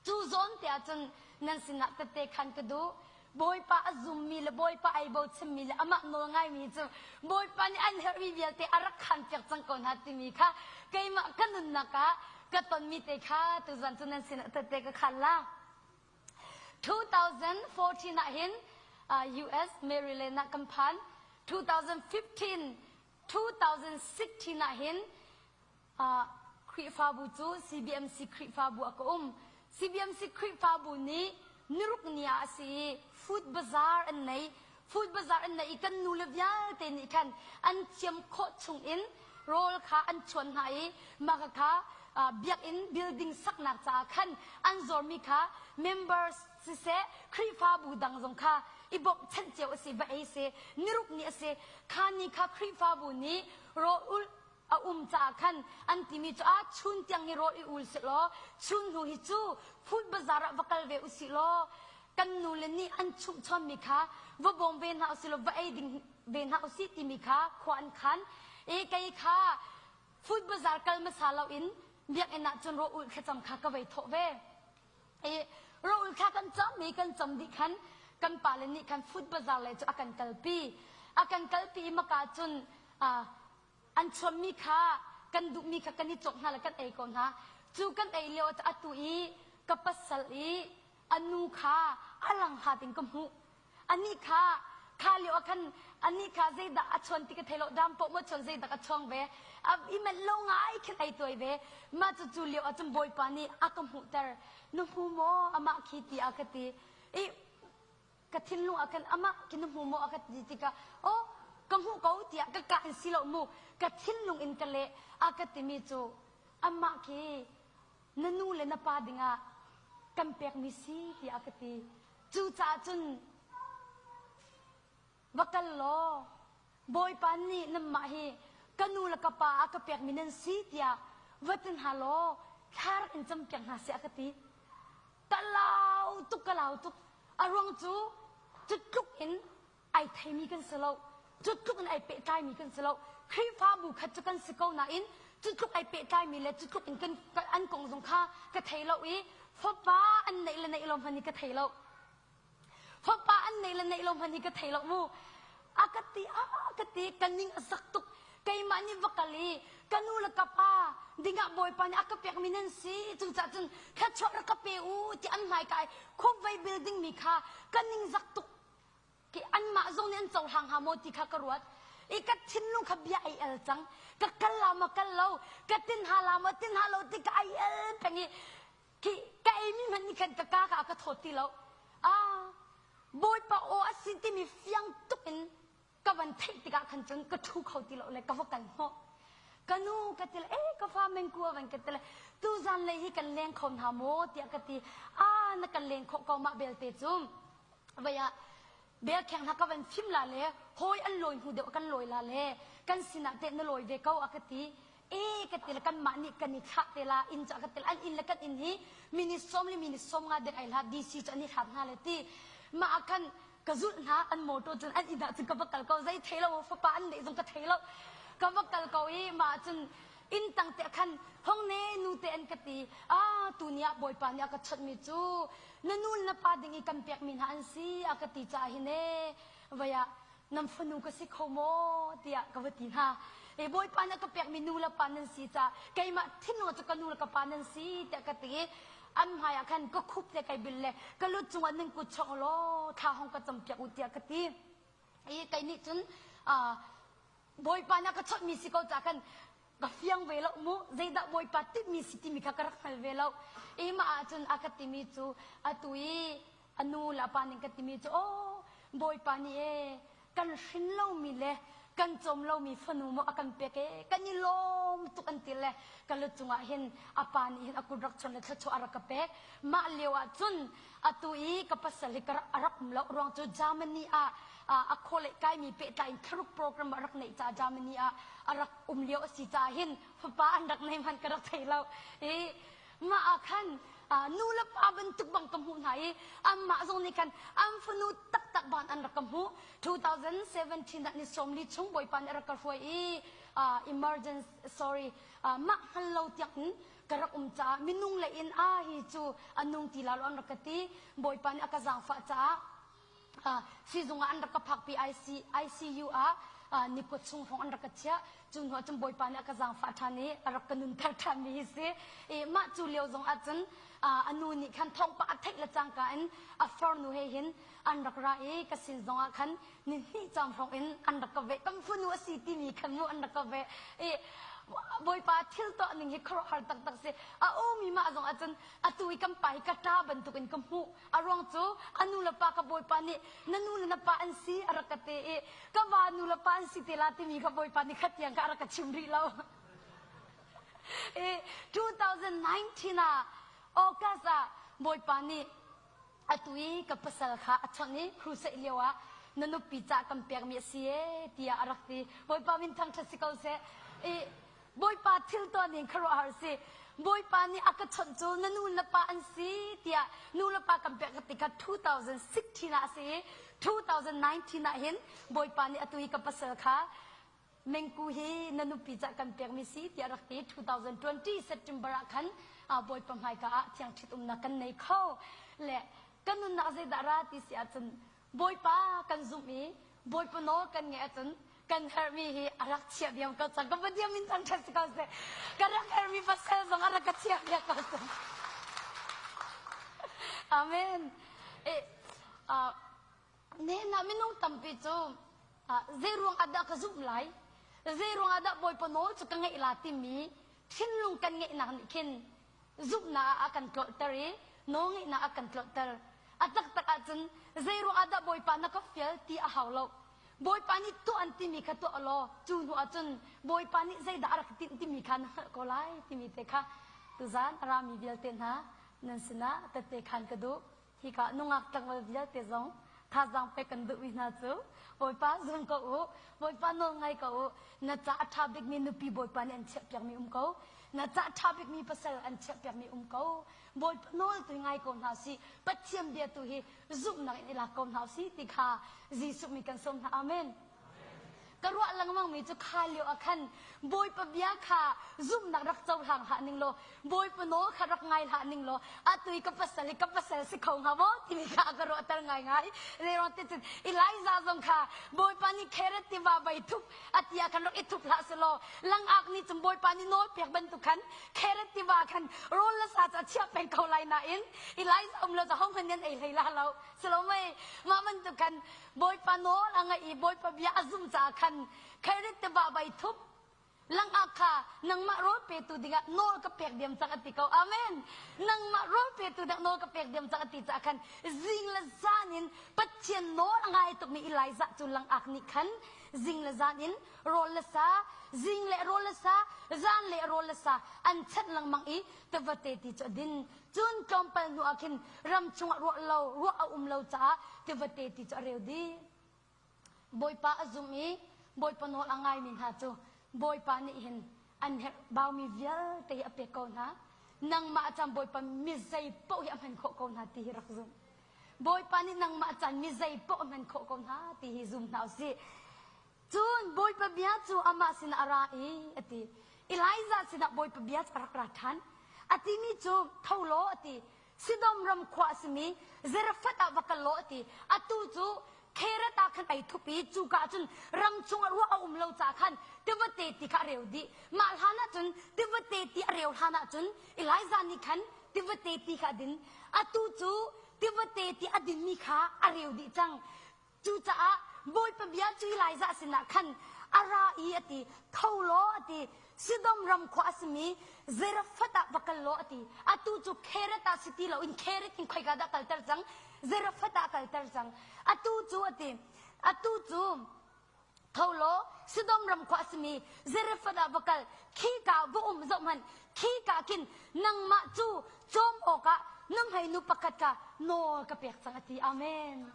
Cu zawn te ahcun nan sinah tette khan ka duh. Bawipa a zummi le Bawipa ai bochanmi le amah nawl ngaimi cu Bawipa nih an herhmi vialte a rak khanpiak cang ko hna timi kha keimah ka nunnak ah ka tonmi te kha tuzan cu nan sinah tette ka khan la. 2014 ah hin US Maryland ah kan phan. 2015 2016 ah hin Khrihfabu cu CBMC Khrihfabu a ka um. CBMC Khrihfabu nih niruk ni ah a si i food bazaar an nei. Food bazaar an nei i kan nule vialte nih khan an thiam khawh chung in rawl kha an chuan hna i mah kha biakinn building saknak caah khan an zawrmi kha members siseh Khrihfabu dang zong kha i bawmhchanh cio a si va ei si niruk ni a si kha ni kha Khrihfabu nih rawl a um caah khan an timi cu a chun tiang hi rawl i ul sih law chun hnu hi cu food bazaar ah va kal ve usih law kan nu le nih an chumh chawnmi kha va bawm ve hna usih law va ei ding ve hna usih timi kha khua an khan i kei kha food bazaar kal hmasa loin biakinn ah cun rawl ulh thlacam kha ka vei thawh ve i rawl kha kan cam i kan cam dih khan kan pale nih khan food bazaar lei cu a kan kalpi a kan kalpi i maka cun an chuanmi kha kan duhmi kha kan i cawk hna le kan ei ko hna. Cu kan ei lio ah atu i ka pasal i a nu kha a lang hat in ka hmuh. Anih kha kha lio ah khan anih kha zeidah a chuan ti ka thei lo dam poh maw chuan zeidah a chuang ve a i manh lo ngai khin ei tuai ve mah cu cu lio ah cun bawipa nih a ka hmuhter na hmu maw amah khi ti a ka ti i ka thinlung ah khan amah khi na hmu maw a ka ti tikah aw ka hmuh ko tiah ka ka in si lo mu ka thinlung in ka leh a ka timi cu amah khi na nu le na pa dingah kan pekmi si tiah a ka ti cucaah cun Va kal law Bawipa nih nanmah hi ka nu le ka pa a ka pekmi nan si tiah va ti hna law thla rak in campiak hna seh a ka ti. Ka lau tuk ka lau tuk. A ruang cu cu tluk in ai theimi kan si lo. Cu tluk in ai pehtlaimi kan si lo. Khrihfabu khat cu kan si ko nain cu tluk ai pehtlaimi le cu tluk in kan, an kong zong kha ka thei lo i fapa an neih le neih lo hmanh hi ka thei lo. Fapa an neih le neih lo hmanh hi ka thei lo mu. A ka ti a ka ti ka ning a zak tuk. Keimah nih va kal i ka nu le ka pa dingah Bawipa nih a ka pekmi nan si. Cucaah cun thluachuah rak ka pe u ti an hmaika i khupvei building mi kha ka ning zak tuk. Ki anmah zong nih an cohlang hnga maw ti kha ka ruat. I ka thinlung kha bia ai el cang. Ka kal la maw kal lo, ka tin ha la maw tin ha lo ti ka ai el peng i Khi ka eimi hmanh nih khan ka ka kha a ka thawt ti lo. Ah, Bawipa aw a si timi fiang tuk in ka van theih tikah khan cun ka ṭhu kho ti lo le ka va kal hnawh. Ka nu ka ti le, eh ka fa mengku a van ka ti le, tuzan lei hi kan leng kho hna maw tiah ka ti. Ah, na kan leng khawh ko mah belte cu. Vei ah belkheng hna ka van fim la le hawi an lawi hnu deuh kan lawi la le kan sinah teh na lawi ve ko a ka ti. E ka ti le kanmah nih kan i thlah te la inn cu a ka ti le an inn le kan inn hi minute sawm le minute sawm nga dek ai hlat DC cu an i hlat hna le ti mah ah khan ka zulh hna an motor cun an inn ah cun ka va kal ko zei thei lo fapa an neih zong ka thei lo ka va kal ko i mah cun inn tang te khan hong ne nu te an ka ti ah tu ni ah bawipa nih a ka chawnh mi cu na nu na pa ding i kan pek mi hna an si a ka ti caah hin e vai ah nan fanu ka si kho maw tiah ka va ti hna e bawipa nih a ka pekmi nu le pa nan si caah keimah thinlung cu ka nu le ka pa nan si tiah ka ti i an hmai ah khan ka khup te kai bil le ka lut cungah nan kut chong law thla hong ka campiak u tiah ka ti i kei nih cun bawipa nih a ka chawnhmi si ko caah khan ka fiang ve lo mu zeidah bawipa timhmi si timi kha ka rak hngal ve lo i mah ahcun a ka timi cu atu i a nu le a pa ning ka timi cu aw bawipa nih e kan hrin lomi le kan cawm lomi fanu maw a kan pek e kan i lawm tuk an ti le ka lu cungah hin a pa nih hin a kut rak chon le thluachuah a rak ka pek mah lio ah cun atu i ka pasal hi ka a rak um lo ruang cu Germany ah a khawleh kaimi pehtlai in thlaruk program a rak neih caah Germany ah a rak um lio a si caah hin fapa an rak nei hmanh ka rak thei lo i mah ah khan nu le pa bantuk bang ka hmuh hna i anmah zong nih khan an fanu taktak bang an rak ka hmuh 2017 ah ni sawmli chung bawipa nih a rak ka hruai i emergency sorry mah hngal lo tiang in. ka rak um caah minung lei in a hi cu a nung ti la lo an rak ka ti. Bawipa nih a ka zaangfah caah sizung ah an rak ka phakpi IC, ICU ah nikua chung hrawng an rak ka chiah. Cu hnu ah cun Bawipa nih a ka zaangfah ṭhan i a rak ka nunter ṭhanmi hi si. I mah cu lio zong ah cun a nu nih khan thawngpang a theih le cangka in a farnu he hin an rak ra i ka sin zong ah khan ni hnih cang hrawng in an rak ka veh. Kan fanu a si timi khan mu an rak ka veh. I Bawipa thil tuah ning hi khuaruahhar taktak si. A umi mah zong ah cun atu i kan pa hi ka ṭa bantuk in ka hmuh. A ruang cu a nu le pa ka Bawipa nih na nu le na pa an si a rak ka ti i ka va nu le pa an si te la timi kha Bawipa nih khat tiang kha a rak ka chim rih lo. I 2019 ah August ah Bawipa nih atu i ka pasal kha a chawnh i crusade lio ah na nupi ca kan pekmi a si ee tiah a rak ti. Bawipa min thangṭhat si ko seh. I Bawipa thil tuah ning khuaruahhar si. Bawipa nih a ka chawnh cu na nu na pa an si tiah nu le pa kan pek ka ti kha 2016 ah a si i 2019 ah hin Bawipa nih atu i ka pasal kha Mengku hi na nupi cah kan pekmi si tiah rak ti 2020 September ah khan Bawipa hmaika ah thiang ṭhit umnak kan nei kho le ka nunnak zeidah ra ti si ahcun Bawipa kan zumh i Bawipa nawl kan ngeih ahcun kan herhmi hi a rak chiah diam ko cang. Ka Pathian min thangṭhat si ko seh. Ka rak herhmi pasal zong a rak ka chiah piak ko cang. Amen. Eh, uh, Nihin ah minung tampi cu zei ruang ah dah ka zumh lai? Zei ruang ah dah Bawipa nawl cu ka ngeih la timi thinlung kan ngeihnak nih khin zumhnak ah a kan tlolhter i nawlngeihnak a kan tlolhter. A taktak ahcun zei ruang ah dah Bawipa na ka fial ti a hau lo. Bawipa nih tuah an timi kha tuah law cu hnu ahcun Bawipa nih zeidah a rak tinh timi kha na hngalh ko lai timi te kha tuzaan a rami vialte hna nan sinah tette khan ka duh. Hika nungak tlangval vialte zong thazaang pek kan duhmi hna cu Bawipa zum ko u, Bawipa nawl ngai ko u. Na ca a ṭha bikmi nupi Bawipa nih an chiahpiakmi um ko. Na ca a ṭha bikmi pasal an chiahpiakmi um ko. Bawipa nawl tu ngai ko hna usih. Pathian bia tu hi zumhnak in i lak ko hna usih ti kha Jesuh min kan sawm hna. Amen. Ka ruah lengmangmi cu kha lio ah khan Bawipa bia kha zumhnak rak cohlang hlah ning law Bawipa nawl kha rak ngai hlah ning law atu i ka pasal hi ka pasal si kho hnga maw timi kha a ka ruahter ngaingai. Zeiruang ti cun Elijah zong kha Bawipa nih Khereth tiva vai thup a ti ah khan rak i thup hlah selaw langak nih cun Bawipa nih nawl pek bantuk khan Khereth tiva khan rawl le sa cu a chiah peng ko lai nain Elijah um lo cu hohmanh nih an ei hlei la lo. Silo mei mah bantuk khan Bawipa nawl a ngaih i Bawipa bia a zumh caah khan Kherith tiva vai thup langak kha nangmah rawl petu dingah nawl ka pek diam cang a ti ko. Amen. Nangmah rawl petu dingah nawl ka pek diam cang a ti caah khan zing le zan in Pathian nawl a ngai tukmi Elijah cu langak nih khan zing le zan in rawl le sa zing le rawl le sa zan le rawl le sa an chanh lengmang i tivate ti cu a din. Cun tlawmpal hnu ah khin ram chungah ruah lo ruah a um lo caah tivate ti cu a reu dih. Bawipa a zum i Bawipa nawl a ngaimi hna cu Bawipa nih hin an herh baumi vialte hi a pek ko hna. Nangmah caan Bawipa mi zei paoh hi a hman khawh ko hna ti hi rak zum. Bawipa nih nangmah caan mi zei paoh a hman khawh ko hna ti hi zum hna usih. Cun Bawipa bia cu amah sinah a ra i a ti. Elijah sinah Bawipa bia cu a rak ra ṭhan. A timi cu tho law a ti. Sidom ram khua a simi Zarephath ah va kal law a ti. Atu cu Khereth ah khan ai thup i cuka ah cun ram chungah ruah a um lo caah khan tivate ti kha a reu dih. Mah hlan ah cun tivate ti a reu hlan ah cun Elijah nih khan tivate ti kha a din. Atu cu tivate ti a dinmi kha a reu dih cang. Cucaah Bawipa bia cu Elijah sinah khan a ra i a ti, Tho law a ti, Sidom ram khua a simi Zarephath ah va kal law a ti. Atu cu Khereth ah si ti loin Khereth in khoika dah kalter cang? Zarephath ah kalter cang. Atu cu a ti, atu cu tho law Sidom ram khua a simi Zarephath ah va kal, khika va um zohhmanh, khika khin nangmah cu cawm awkah nuhmeinu pakhat kha nawl ka pek cang a ti. Amen.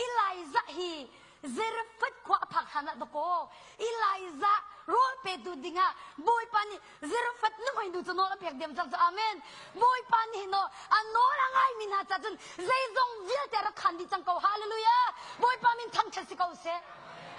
Elijah hi Zarephath khua a phak hlan ah dakaw Elijah rawl petu dingah Bawipa nih Zarephath nuhmeinu cu nawl a pek diam cang cu. Amen. Bawipa nih hin a nawl a ngaimi hna ca cun zeizong vialte a rak khan dih cang ko. Hallelujah. Bawipa min thangṭhat si ko seh.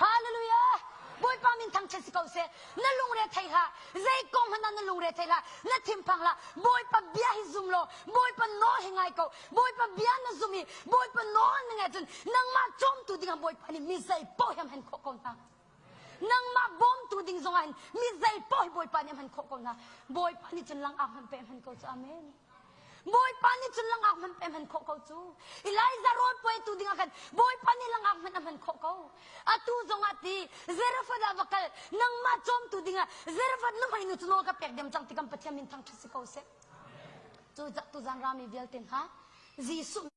Hallelujah. Bawipa min thangṭhat si ko seh. Na lungre thei hlah. Zei kong hmanh ah na lungre thei hlah. Na thinphang hlah. Bawipa bia hi zum law Bawipa nawl hi ngai ko. Bawipa bia na zum i Bawipa nawl na ngaih cun nangmah cawmtu dingah Bawipa nih mi zei paoh hi a hman khawh ko hna. Nangmah bawmtu ding zongah hin mi zei paoh hi Bawipa nih a hman khawh ko hna. Bawipa nih cun langak hmanh pe hman ko cu. Amen. Bawipa nih cun langak hmanh pe hman khawh ko cu. Elijah rawl puaitu dingah khan Bawipa nih langak hmanh a hman khawh ko. Atu zongah ti Zarephath ah va kal nangmah cawmtu dingah Zarephath nuhmei nu cu nawl ka pek diam cang ti kan Pathian min thangṭhat si ko seh. Cu tuzan rami vialte hna Jesuh.